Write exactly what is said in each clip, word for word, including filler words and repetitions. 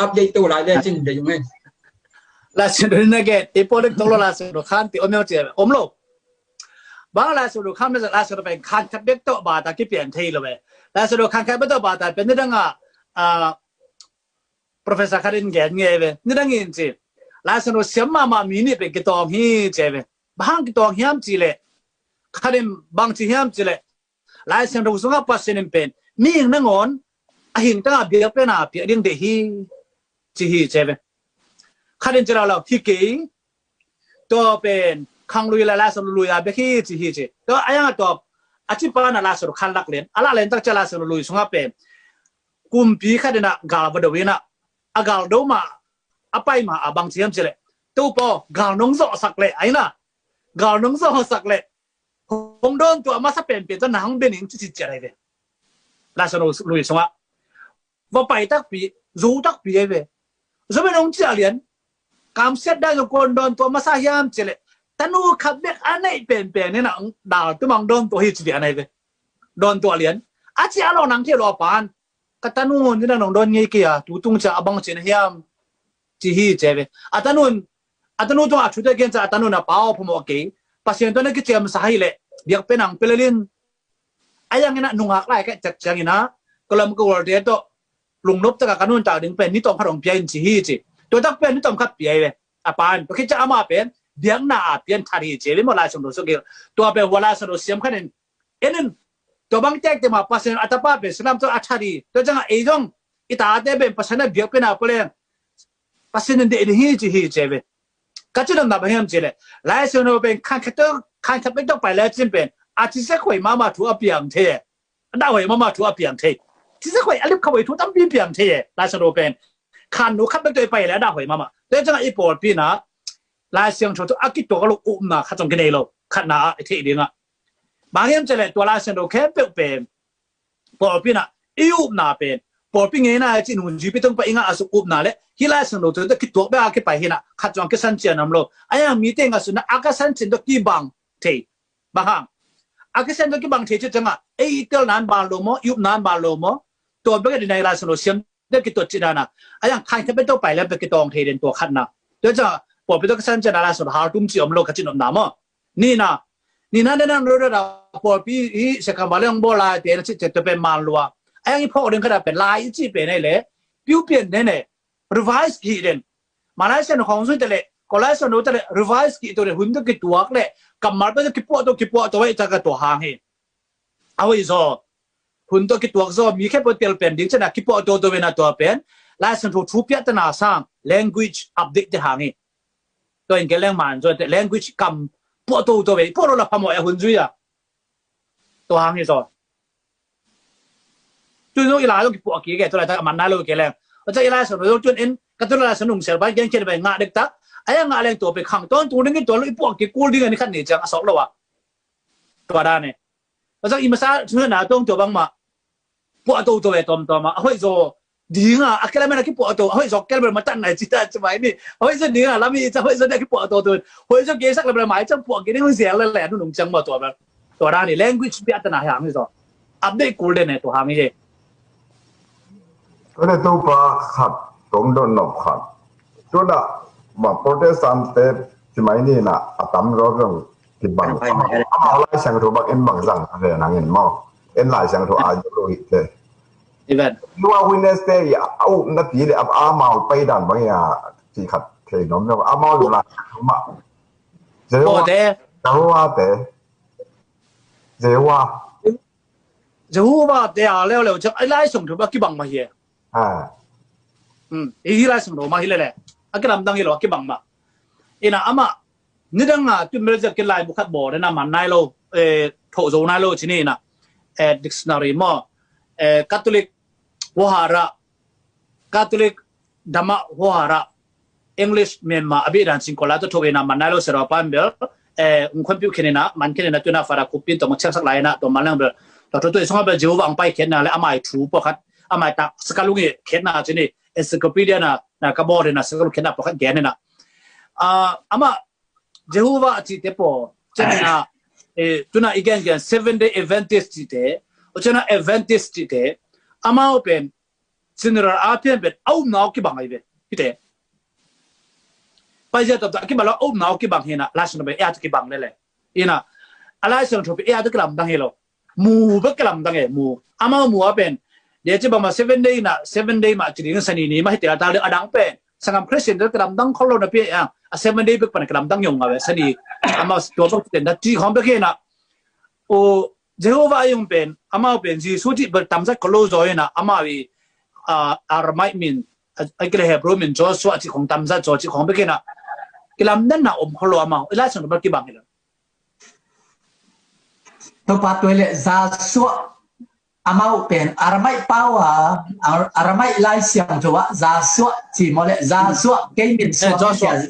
update to lai le cin de yung eh. Lai Siangtho na gen, i pawl dek tawh lo Lai Siangtho khan ti om cia om lo. Bang Lai Siangtho khan masa Lai Siangtho pen khan khat bek tawh bata kipian thei lo ve. Lai Siangtho khan khat bek tawh bata pen ni dang a, a, professor khat in gen nge ve. Ni dang in ci. Lai Siangtho siam mahmah mi nih pen kitawng hi ci ve. Bang kitawng hiam ci le. Khat in bang ci hiam ci le. Lai Siangtho sungah Pasian in pen mihing nangawn a hing tangah biakpiakna piak ding deih hi ci hi ci ve. Khat in ci lo lo hi kei. Tua pen khanglui la Lai Siangtho lui a bek hi ci hi ci. Tua a yang a tua a ci pa na Lai Siangtho khan lak len. A lak len tak cia Lai Siangtho lui sungah pen kumpi khat in a gal va do in a, a gal do ma a pai ma a bang ci hiam ci le. Topa gal nong zawhsak le a ina. Gal nong zawhsak le. Hong dawn tua masa penpen tawh na hang benin ci ci ciat ai ve. Lai Siangtho lui sungah va pai takpi, zo takpi ai ve. Zo ben hong ciah lian. Kamsiat dan zong kuan dawn tua masa hiam ci le. Tanu khat bek a neih penpen ina dal tumang dawn tua hi ci lian ai ve. Dawn tua lian. A ci a lo nang thei lo a pan. Ka tanu ni na nong dawn ngei kei a, tu tung cia a bang ci na hiam ci hi ci ve. A tanu, a tanu tung a thute gen cia a tanu na pau phamawh kei. Pasian tua na kiciam sa hi le biak pen ang pelelin. A yang ina nungak lai ka cak ciang ina ka lam ka walte tawh lungnop taka ka nun tak ding pen ni tawm khat hong pia in ci hi ci. Tua tak pen ni tawm khat pia hi ve. A pan tua khit cia ama pen biakna a pian thar hi ci ve maw Lai Siangtho suk hi. Tua pen hua Lai Siangtho siam khat in En in, tua bang tektek mah Pasian a tapa pen salam tawh a that hi. Tua ciangah ei zong i tate pen Pasian a biakpiakna pua leng Pasian in deih ding hi ci hi ci ve. Ka ci nopna bang hiam ci le. Lai Siangtho pen khan khat tawh, khan khat bek tawh pai lai cin pen a cisak huai mahmah thu a piang thei e. A dah huai mahmah thu a piang thei. Cisak huai a lip kha huai thu tampi piang thei e. Lai Siangtho pen khan nu khat bek tawh i pai le a dah huai mahmah. Tua ciangah i pawlpi na Lai Siangtho tawh a kituak lo upna khat zong kinei lo. Khatna ah i theih dingah Bang hiam cih leh tua Lai Siangtho khempeuh pen pawlpi inah i upna pen pawlpi ngeina i cih nungzuipi tung pai i ngah a suk upna le hih Lai Siangtho tawh kituak bek a kipai hi inah khat zong a kisan cian om lo. A iang mite ngah sukna a kisan cian tawh kibang thei. Bang hang a kisan tawh kibang thei cih ciangah ei i telna in ban lo maw, i upna in ban lo maw? Tua bek a dina i Lai Siangtho siam te kituat cih dana a iang khain khat bek tawh pai le bek kitawng thei den tua khatna. Tua ciangah pawlpi tawh kisan cian a Lai Siangtho haltum cih om lo ka cih nopna maw? Nihna, nihna dena no dada pawlpi hi sekam vale hong bawl lai te na cih ciat tua pen man lua. A iang i phawk ding khat a pen lai i cih pen ei le piu pian den e. Revise kih den. Malaysia na khawng zui te le Malaysia no te le revise kih to le hun to kituak le kammal pen to kipuah to kipuah to vai caka tua hang hi. A hoih zaw hun tawh kituak zaw mi khempeuh tel pen ding cianah kipuah toto vena tua pen Lai Siangtho thu piahtana sang language update te hang hi. Tua in ke leng man zaw te language kam puah toto ve puah lo la phamawh a hun zui a tua hang hi zaw. Tun zong i lai zong kipuah kik e tua lai tak a man nai lo ke leng. Tua ciang i Lai Siangtho zong tun in ka tun Lai Siangtho nungsel pai gen khian pai ngah dek tak a iang ngah leng tua pen khang tawntung ding in tua lo i puah kik kul ding a ni khat ni ciang a sawk lo a. Tua dan e. Pasal i masa thuhilhna tawng tua bangmah puah toto ve tawmtawm ah a hoih zaw dinga a kilamen a kipuah to a hoih zaw kilamen matan nai cita cimai ni a hoih zaw dinga lami i ca hoih zaw dia kipuah toto hoih zaw geisak lamen mai cang puah gei ding zel le le a nunung cang maw tua bel. Tua dan i language piahtana hi hang hi zaw update kul den e tua hang hi. Tua le Topa khat tawm dot nop khat. Tua na ma Protestant te cimai ni na a tam zaw zong kibang. Amau Lai Siangtho bang en bang zang a ve nangin maw? En Lai Siangtho a zong lo hi te. Amen. Tua Wednesday a upna pi le amau pai dan bang a ci khat thei nom lo amau Lai Siangtho mah. Jehovah te. Jehovah te. Jehovah. Jehovah te a leuleu ciang a Lai Siangtho a kibang mah hi e. Ei hi Lai Siangtho mah hi lele a kilamdang hi lo a kibang mah. Ina amah nidanga tun bel zia kilai bu khat bawl dena man nai lo, thoh zo nai lo cini ina dictionary maw, Catholic Wohara, Catholic Dhamma Wohara, English Myanmar a bih dan singkol lai tawh thoh ina man nai lo sero pan bel ung khonpiuh khen ina man khen ina tuna Father Khupin tawh ciangsak lai ina tua man leng bel tua thoh tua i sungah bel Jehovah ang pai khen ina le amai thu pawlkhat amai tak sakalung i khen ina cini encyclopedia na na ka bawl ina sakalung khen ina pawlkhat gen ina amah Jehovah cihte paw ciangina tuna i gen gen Seven Day Adventist cihte, ciangina Adventist cihte amau pen general a pian pen a upna uh kibang ahi ve. Hite. Paizia tawh a kibang lo, a upna uh kibang hi na, Lai Siangtho pen ei a tawh kibang lele. Ina, a Lai Siangtho pen ei a tawh kilamdang hi lo. Mu bek kilamdang e, mu. Amau mu a pen. Dia ci bang ma seven day na, seven day ma ci ding sani ni ma hite a ta le a dang pen. Sanggam Christian te kilamdang khol lo na pi a, a seven day bek pan kilamdang yong a ve sani. Amau tua bek ten da ci khong bek hi na. O Jehovah a yong pen, amau pen, Jesu ci bek tamzat khol lo zo hi na, amau i, a, Aramaic min, a, a kile Hebrew min, Joshua ci khong tamzat zo ci khong bek hi na. Kilamdang na om khol lo amau, i Lai Siangtho bek kibang hi lo. Topa tua le Joshua amau pen Aramaic pau a, Ar-, Aramaic Lai Siangtho ah Joshua ci maw le Joshua kei min suang Joshua.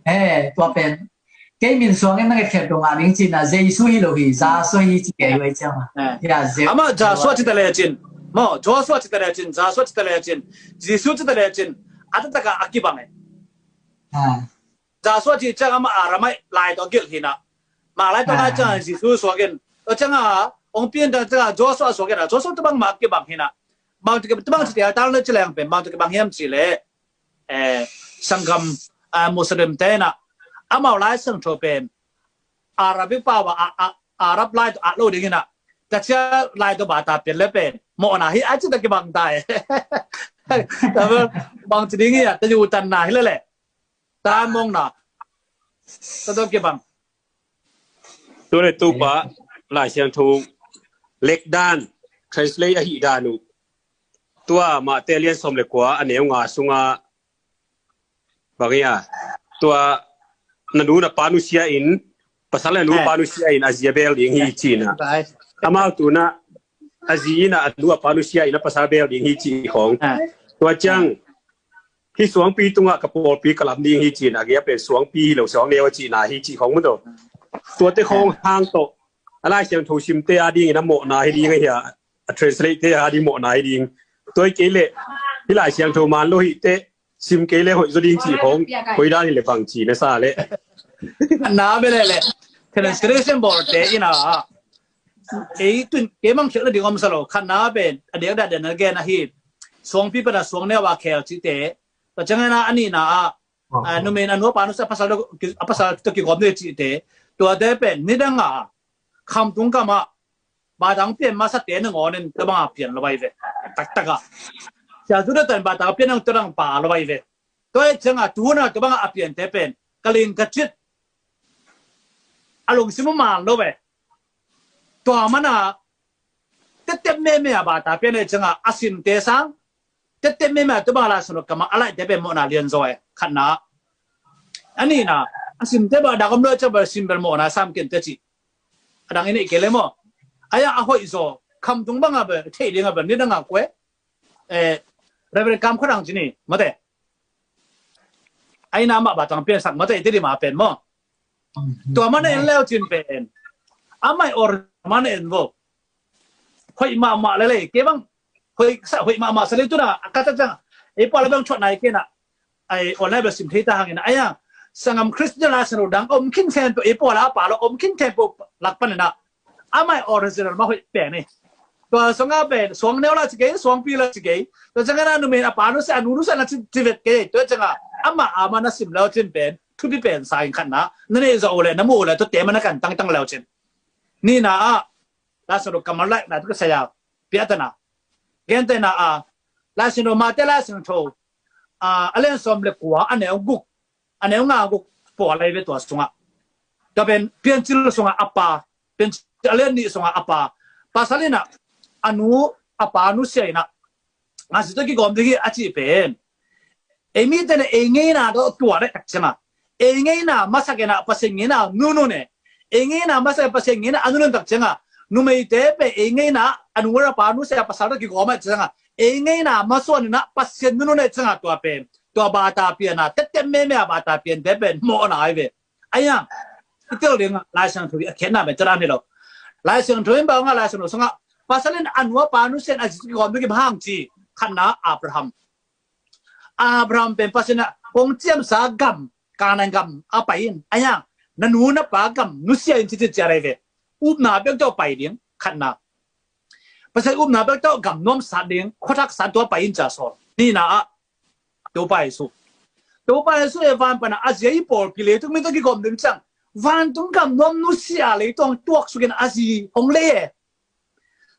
Eh, tua pen kei min suang in nang khet dong a ding ci na Jesu hi lo hi, Joshua hi ci kei wei ciang a. Eh. Ya, Je-, amau Joshua ci ta le cin. Maw, Joshua ci ta le cin, Joshua ci ta le cin, Jesu ci ta le cin. A ta taka a kibang e. Ah. Joshua ci ciang amah Aramaic lai tawh a gelh hi na. Mak lai tawh lai ciang Jesu suak in. Tua ciang a ong pian ciang a Joshua suak in a. Joshua tabang mah kibang hi na. Bang tabang ci tia tal na ci leng pen bang tabang hiam ci le. Eh, sanggam, ah, Muslim te na. Amau Lai Siangtho pen Arabic pau a, a, Arab lai tawh a lo ding hi na. Tua cia lai tawh bata pian le pen mawhna hi a ci ta kibang ta e. Bang ci ding hi a ta yu tan na hi le le. Ta mong na. Ta dong kibang. Tu le tu pa Lai Siangtho lek dan, translate ahi dan uh. Tua Mate lian sawm le kua a neu nga sunga bang ia. Tua na nu na pa nusia in, pasal na nu pa nusia in a zi a bel ding hi ci na. Amau tu na a zi in a nu a pa nusia in a pasal bel ding hi ci khong. Tua ciang hi suangpi tungah ka pawlpi ka lam ding hi ci na, a gei a pen suangpi hi lo suang neu a ci na hi ci khong mu to. Tuate khong hang to a Lai Siangtho simte a ding in a mawhna hi ding a hia, a translate te a ding mawhna hi ding. Tua hi kei le hi Lai Siangtho man lo hi te sim kei le hoih zo ding ci khong, hoih dan hi le bang ci na sa le. Na be le le. Translation bawl te in a. Ei tun kei mang khiak na ding om sa lo. Khat na pen a dek dah den a gen a hi. Suangpi pan a suang neu a khel ci te. Tua ciang a na a ni na a. Ah, numei in a nu a pa nusia a pasal tawh, a pasal tawh kigawm ding ci te. Tuate pen nidang a khamtung gam ah batang pian masate nangawn in tua bang a pian lo vai ve. Taktak a. Sia tu da tan batang pian nang tua dang pa lo vai ve. Tua e ciang a tu na tua bang a pian te pen ka ling ka cit a lungsim man lo ve. Tua man a teptep meme a bata pian e ciang a a sim te sang teptep meme a tua bang a Lai Siangtho kammal a laihte pen mawhna lian zaw e. Khat na. A ni na, a simte bang a dak om lo ciang bel sim bel mawhna sam ken te ci. A dang i neih kei le maw. A ia a hoih zaw, khamtung bang a bel, theih ding a bel, nidang a kue. Eh, Reverend Kam Khuadang ci ni, mate. A ina mah batang pian sak mate, i te di ma pen maw. Tua man a en leu cin pen. Amai or man a en vo. Hoih mahmah lele, kei bang. Hoih sa, hoih mahmah sa le tu na, a ka ta ciang. Ei pawl a bang thuat nai kei na. Ai, online bel sim thei ta hang in a. Ai a, sanggam Christian Lai Siangtho dang om khin khempeuh, ei pawl a pa lo om khin khempeuh lak pan in a. Amai original mah hoih pen ni. Tua suang a pen, suang neu la ci kei, suangpi la ci kei. Tua ciang a na numei a pa nusia, a nu nusia na ci, ci vet kei. Tua ciang a, amah a man a sim leu cin pen, thupi pen sa in khat na. Na neih zawh uh le, na muh uh le, tuate man a kan tangtang leu cin. Ni na a, Lai Siangtho kammal laih na tu ka sa ia, piak ta na. Gen te na a, Lai Siangtho, Mate Lai Siangtho, a, a lian sawm le kua, a neu guk, a neu nga guk pawl lai ve tua sungah. Tua pen Piancil sungah a pa, Piancil a lian nih sungah a pa. Pasal in a, a nu, a pa nusia in a, a zi tawh kigawm ding hi a cih pen. Ei mite na ei ngeina tawh tua le tak ciang a. Ei ngeina masak in a Pasian ngeina nunun e. Ei ngeina masak in Pasian ngeina a nunun tak ciang a. Numeite pen ei ngeina a nu a pa nusia pasal tawh kigawm a ciang a. Ei ngeina masuan in a Pasian nunun e ciang a tua pen. Tua bata pian a, teptep meme a bata pian te pen mawhna ai ve. Ai a, i tel ding a, Lai Siangtho a khiatna pen tua dan hi lo. Lai Siangtho in bang a Lai Siangtho sungah, pasal in a nu a pa nusia in a zi tawh kigawm ding hi bang hang ci, khat na Abraham. Abraham pen Pasian a kong ciamsa gam, Kanaan gam a pai in. Ai a, na nu na pa gam nusia in ci ci cia rei ve. Upna bek tawh pai ding, khat na. Pasian upna bek tawh gam nuam sat ding, khuathak sat tua pai in ca sawl. Nihna ah, Topa Jesu. Topa Jesu e van pana a zi a i pawlpi leitung mi tawh kigawm ding ciang. Vantung gam nuam nusia leitung tuak sukin a zi hong lei e.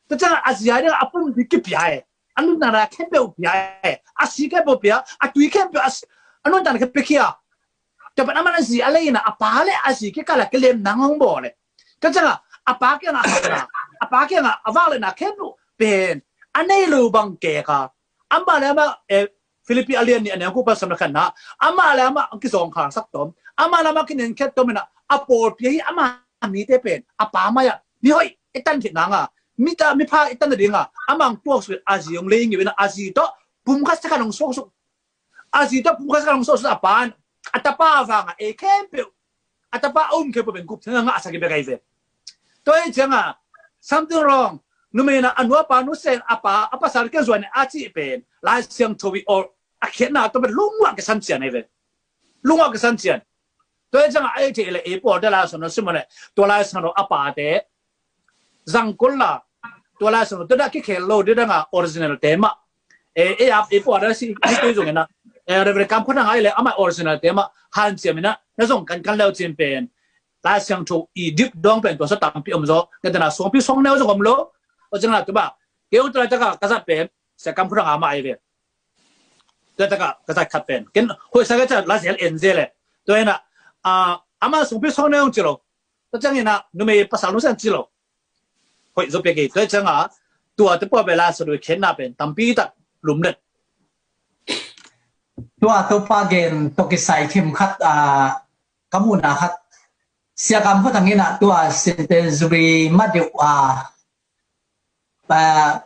Tua ciang a zi a ding a pum ding kipia e. A nuntakna khempeuh pia e. A si khempeuh pia, a tui khempeuh a si, a nuntakna khempeuh kia. Tua pan a man a zi a leina, a pa le a zi kikala kilem nang hong bawl e. Tua ciang a, a pa kiang a, a pa kiang a, a vak le na khempeuh pen a nei lo bang keka. Amah le amah, eh, Philippi a lian nih a neu kupa sam le khatna. Amah le amah kizawng khangsak tom. Amah le amah kinen khiat tom ina, a pawlpi hi amah mite pen a pa mai-ah mihoih i tan khit nanga, mita mipha i tan nadinga amah ang tuak suk a zi hong lei ngiu ina, a zi tawh pum khat sakhan hong suak suk. A zi tawh pum khat sakhan hong suak suk a pa in a tapa vanga ei khempeuh, a tapa a um khempeuh pen gup thanga ngahsak i bek ahi ve. Tua hi cianga something wrong. Numei ina a nu a pa nusia in a pa a pasal kiang zuan in a cih pen Lai Siangtho i awl a khiatna tawh pen lungua kisan cian ahi ve. Lungua kisan cian. Tua hi cianga a ei thei le ei pawlte Lai Siangtho sim le tua Lai Siangtho a pate zang kul la, tua Lai Siangtho tua dah kikhel lo didanga original te mah. E, e, a, e, pua da si, si tui zong ina. E, Reverend Kam Khua Thang ai le, amah original te mah, han ciam ina, na zong kan kan leu cin pen. Lai Siangtho i dik dong pen tua sa tampi om zo, na dana suangpi suang neu zong om lo. O ciang na tu ba, keu tua taka ka zat pen, Sia Kam Khua Thang amah ai ve. Tua taka ka zat khat pen. Ken, hoi sa ka ca, la zel en zel le. Tua ina, a, amah suangpi suang neu zong ci lo. Tua ciang ina, numei pasal nusia in ci lo. Hoih zo pia kei, tua cianga, tua te pua bela sa dui khenna pen tampi tak lumlet. Tua Topa gen tawh kisai thim khat, a, ka muhna khat. Sia Kam Khua Thang ina tua Centenary ma deuh, a, a,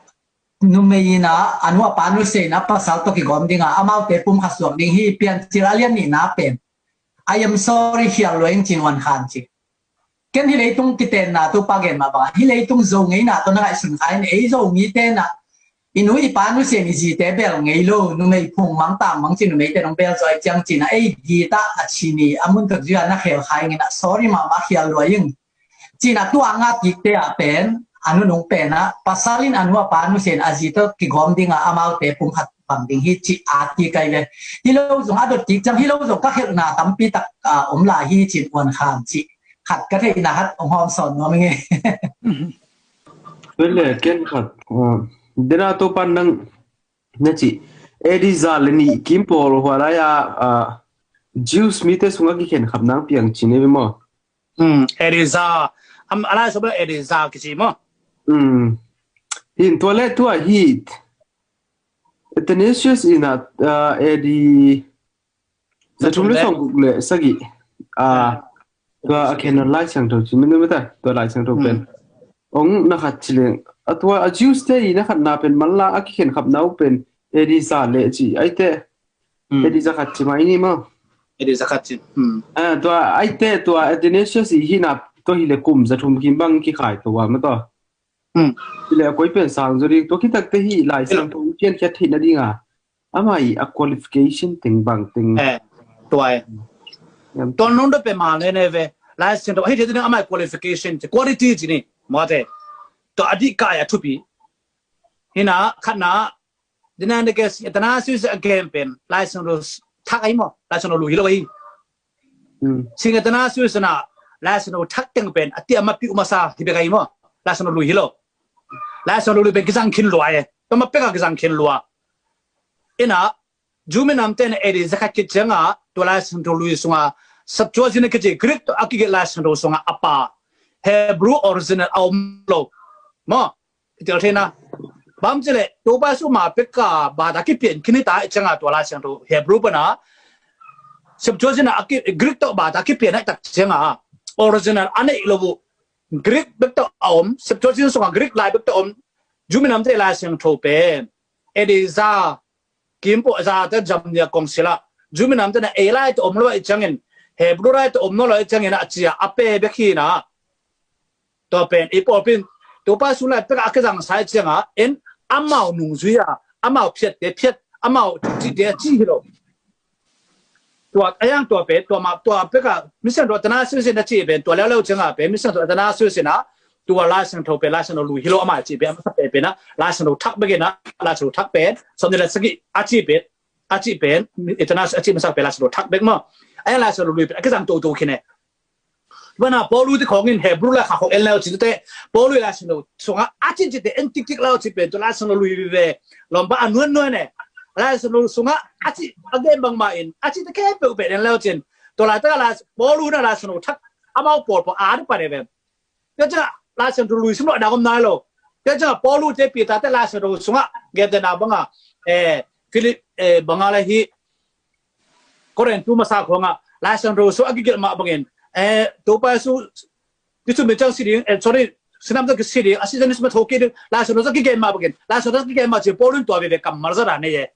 numei ina a nu a pa nusia ina pasal tawh kigawm dinga amaute pum khat suak ding hi, Piancil a lian nihna pen. I am sorry, khial lua ing cin wan khan ci. Ken hi leitung kitenna Topa gen mah banga, hi leitung Zo ngeina tawh na ngaihsun kha in, ei Zo mite na i nu i pa nusia in i zite bel ngei lo, numei phung mang tang mang ci, numeite nong bel zaw i ciang cina ei gita a cini a mun tuk zia na khel kha ing ina, sorry mahmah, khial lua ing. Cina tua nga kikte ah pen a nunung pen ah pasal in a nu a pa nusia in a zi tawh kigawm dinga amaute pum khat bang ding hi ci a ti kai ve. Hi lo zong a dot kik ciang hi lo zong ka khelhna tampi tak, a, om lai hi cin uan khan ci. Khat ka theihna khat ong hawm sawn nuam ing e. Tua le ken khat, a, dena Topan nang na ci. A D za le nih kim pawl hua lai a, a, Jews mite sungah kikhen khap nang piang cin e maw? Hmm, A D za. Am, a lai sawm A D za kici maw? Hmm. Hin tua le tua hi. Athanasius ina, a, A D za thum le sawm guk le sagih. A, tua a khen Lai Siangtho ci, min mita, tua Lai Siangtho pen. Ong na khat ci leng. A tua a Jews te i na khat na pen manla a kikhen khap nau pen A D za le ci. Ai te. Hmm. A D za khat ci mai ni maw? A D za khat ci. Hmm. A, tua ai te tua Athanasius i hi na tua hi le kum za thum kim bang kikhai tua ma tua. Hmm. Hi le a koi pen sang zo ding tua kitak te hi Lai Siangtho pian khiat theihna dinga. Amah i a qualification teng bang teng. Eh, tua e. Yam. Tua nong da pe ma le ne ve. Lai Siangtho hi te ding amah i qualification te quality ci ni. Maw te. Tua a di kai a thupi. Hi na khat na Dina ne ke Athanasius a gen pen Lai Siangtho thak ai maw, Lai Siangtho lui hi lo ai. Hmm. Sing Athanasius na Lai Siangtho thak teng pen a ti a ma piu masa hi bek ai maw, Lai Siangtho lui hi lo. Lai Siangtho lui pen kizang khin lua e. Tua ma pek a kizang khin lua. Ina Jew minam te na A D za khat kicianga tua Lai Siangtho lui sunga Septuagint kici Greek tawh a kigelh Lai Siangtho sunga a pa Hebrew original a om lo. Maw? I tel theina. Bang ci le, Topa Jesu ma pek a bata kipian khin hi ta i cianga tua Lai Siangtho Hebrew pana Septuagint a ki, Greek tawh bata kipian hi tak cianga original a neih lo uh. Greek bek tawh a om, Septuagint sunga Greek lai bek tawh om. Jew minam te Lai Siangtho pen A D za kim pawh za te zam nia kong sila. Jew minam te na ei lai tawh om lo i ciangin, Hebrew lai tawh om lo i ciangin a cia a pe bek hi na. Tua pen i pawlpi in Topa Jesu lai pek a kizang sa i cianga en amau nungzui a, amau phiatte phiat, amau cihte ci hi lo. Tua a yang tua pen tua ma tua pek a Mission tua Athanasius in a ci pen tua leuleu cianga pen Mission tua Athanasius in a tua Lai Siangtho pen Lai Siangtho lui hi lo amah cih pen a masa pen pen a Lai Siangtho thak bek in a, Lai Siangtho thak pen sawm nih le sagih a cih pen, a cih pen, i tana a cih masa pen Lai Siangtho thak bek maw. A hi Lai Siangtho lui pen a kizang toto khin e. Tua na Paulu te khawng in Hebru laikhak khawng en leu cih teh Paulu Lai Siangtho sungah a cih cih teh en tiktik leu cih pen tua Lai Siangtho lui vive. Lawmpa a nuan nuan e. Lai Siangtho sungah a cih a gen bangmah in a cih teh khempeuh pen en leu cin tua laitak a Lai Paulu na Lai Siangtho thak amau pawlpawl a dih pan e ve. Tua ciangah Lai Siangtho lui sim lo a dak om nai lo. Tua ciangah Paulu te Peter te Lai Siangtho sungah gentehna banga, eh, Philip, eh, banga le hi Korintu masa khawngah Lai Siangtho sungah a kigelh mah bangin, eh, Topa Jesu, Jesu min ciang si ding, eh, sorry, sinam ciang si ding, a si ciang Jesu min tho kik ding, Lai Siangtho sungah kigen mah bangin, Lai Siangtho sungah kigen mah cin Paulu in tua veve kammal zat a nei e.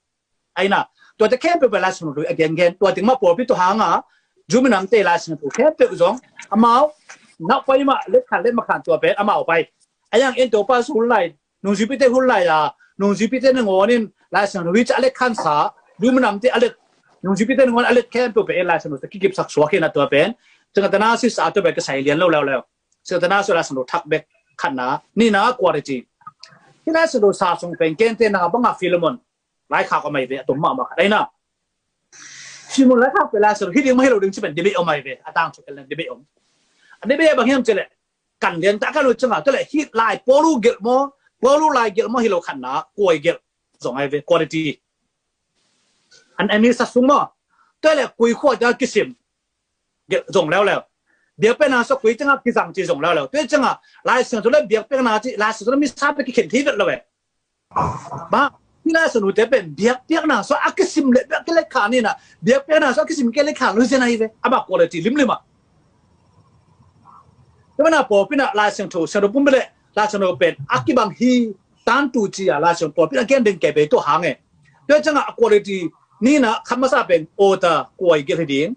Aina, tuate khempeuh pen Lai Siangtho lui a gengen, tua teng mah pawlpi tua hanga, Jew minamte Lai Siangtho khempeuh zong, amau, nak pai mah, let khan, let mah khan tua pen, amau pai. A yang en Topa Jesu hun lai, nungzuipite hun lai a, nungzuipite nangawn in, Lai Siangtho hi ca a let khansa, Jew minamte a let, nungzuipite nangawn a let khempeuh pen en Lai Siangtho tua kikipsak suak hi na tua pen, ciang a tana sisa tua pen ka sai lian lo leuleu. Ciang a tana sisa Lai Siangtho thak bek khatna, nihna quality. Hi Lai Siangtho sa sung pen, gentehna banga Philemon. Laikhak om ai ve, a tom mahmah khat aina. Simon laikhak pe la sero, hi ding mah hi lo ding ci pen debate om ai ve, a tang thuk el debate om. A debate bang hiam ci leh, kan lian ta kan lo canga, tua leh hi lai Paulu gelh maw, Paulu lai gelh maw hi lo khatna, kuai gelh zong ai ve, quality. An, an ni sa sung maw, tua leh kui khua ta kisim gelh zong leuleu. Biakpiakna sua kui canga kizang ci zong leuleu. Tua canga, Lai Siangtho le biakpiakna ci, Lai Siangtho le misa pe kikhen thei vet lo e. Ba, hi Lai Siangtho te pen biakpiakna sua a kisim le biak kile khan ni na, biakpiakna sua a kisim kile khan lo zen ai ve. A ba quality limlim a. Tua mana pawlpi na Lai Siangtho, Siangtho pumpi le Lai Siangtho pen a kibang hi tan tu ci a Lai Siangtho pawlpi na gen ding ke pe tua hang e. Tua canga a quality ni na khat masa pen ota kuai gelh hi ding.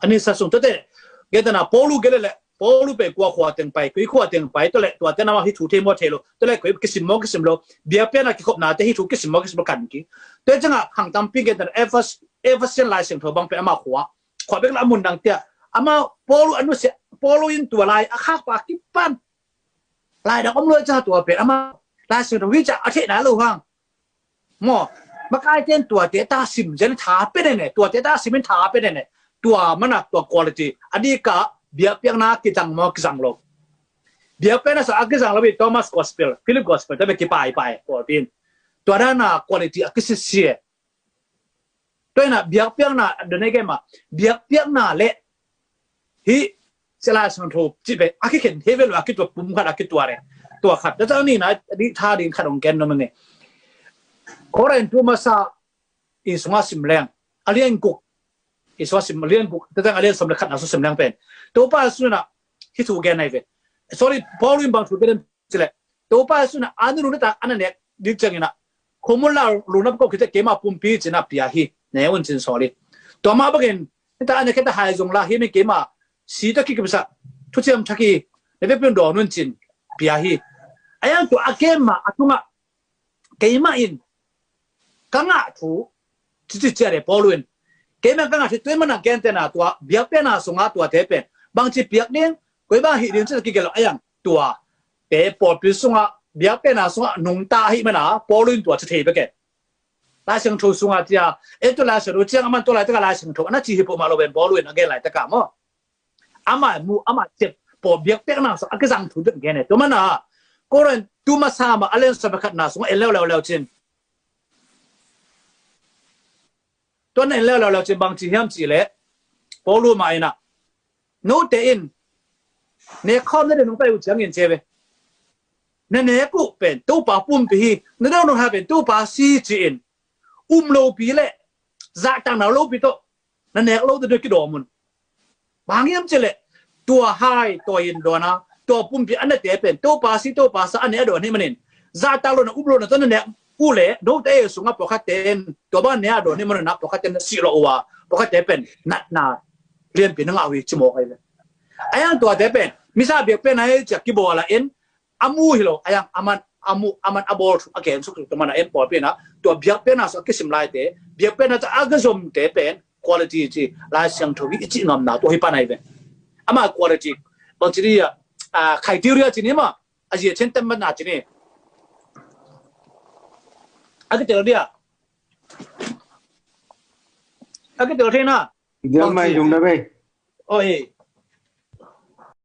An ni sa sung tua te, gentehna Paulu gelh le, Paulu pen kua khua teng pai, kui khua teng pai, tua leh tua tena hi thu thei maw thei lo, tua leh kui kisim maw kisim lo, biakpiakna kikhopna te hi thu kisim maw kisim lo kan ki. Tua canga khang tampi gentehna Efes-, Efesian Lai Siangtho bang pen ama khua, khua bek la mun dang tia, ama Paulu anu se, Paulu in tua lai a khak pa kipan, lai dang om lo canga tua pen ama Lai Siangtho hi ca a theihna lo hang. Maw, makaite in tuate ta sim zen tha pe nene, tuate ta sim in tha pe nene. Tua mana tua quality. A dika biakpiakna kizang maw kizang lo. Biakpiakna sa a kizang lo bi Thomas Gospel, Philip Gospel, ta be kipaipai, pawlpi in. Tua dana quality a kisisia. Tua ina biakpiakna, done gema, biakpiakna le hi, sia Lai Siangtho ci pen a kikhen thei vet lo a kitua pum khat a kitua le. Tua khat, ta ta ni na, di tha ding khat ong ken no mene. Korintu masa i sunga sim leng, a lian guk. I sunga sim, a lian guk, ta ta a lian sawm le khat na su sim leng pen. Topa Jesu na hi thu gen ai ve. Sorry, Paulu in bang thu gen ci leh, Topa Jesu na a nunung na ta a na nek dik ciangin a, khomun la lungna ko khit teh keima pumpi cin a pia hi, ne un cin sawli. Tua mah bangin, na ta a nek khit teh hai zong la hi mi keima, si ta kikipsa, thuciam thak hi, na vekpi un dawn un cin pia hi. A yang tua a keima a tungah, keima in ka ngah thu, cici cia le Paulu in. Keima ka ngah thu, tua mana gentehna tua, biakpiakna sunga tuate pen. Bangci piak ding, koi bang hi ding ci kigelh lo a yang tua. Te pawlpi sunga, biakpiakna sunga nungta hi mana, Paulu in tua ci thei bek e. Lai Siangtho sunga tia, e tua Lai Siangtho ciang aman tua laitaka Lai Siangtho, ana ci hi peuhmah lo ven Paulu in a gen laitaka maw. Amah mu, amah cep, pawl biakpiakna sua a kizang thu deuh gen e. Tua mana, Korintu masa mah a lian sawm le khatna sungah en leuleu leu cin. Tua na en leuleu leu cin bang ci hiam ci leh, Paulu mah ina. Note in, nek khawm na deuh nung pai uh ciangin ci ve. Na nek uh pen, Topa pumpi hi, na deuh nung ha pen, Topa si ci in. Um lopi le, zahtakna lopi tawh, na nek lo te deuh kidawm un. Bang hiam ci leh, tua hai, tua in dawn a, tua pumpi a nete pen, Topa si, Topa sa a ne a dawn hi manin. Zahtak lo na um lo na tawh na nek uh leh, note e sungah pawlkhatte in, tua bang ne a dawn hi manin na pawlkhatte na sih lo uh a, pawlkhatte pen, natna, lianpi na ngah uh hi ci mawk ahi ve. A yang tuate pen, misa biakpiakna hi ciah kibawl a in, a mu hi lo, a yang aman, a mu, aman a bawl thu, a gen suk thu, tua mana en pawlpi na, tua biakpiakna sua a kisim laite, biakpiakna ca a kizomte pen, quality ci, Lai Siangtho hi i cih ngamna, tua hi pan ahi ve. Ama quality, bang ci dia, ah, criteria ci ni ma, a zia chen tem ban na ci ni. A kitel dia. A kitel thei na. Dial mai Bangci. Yung na bei. Oi.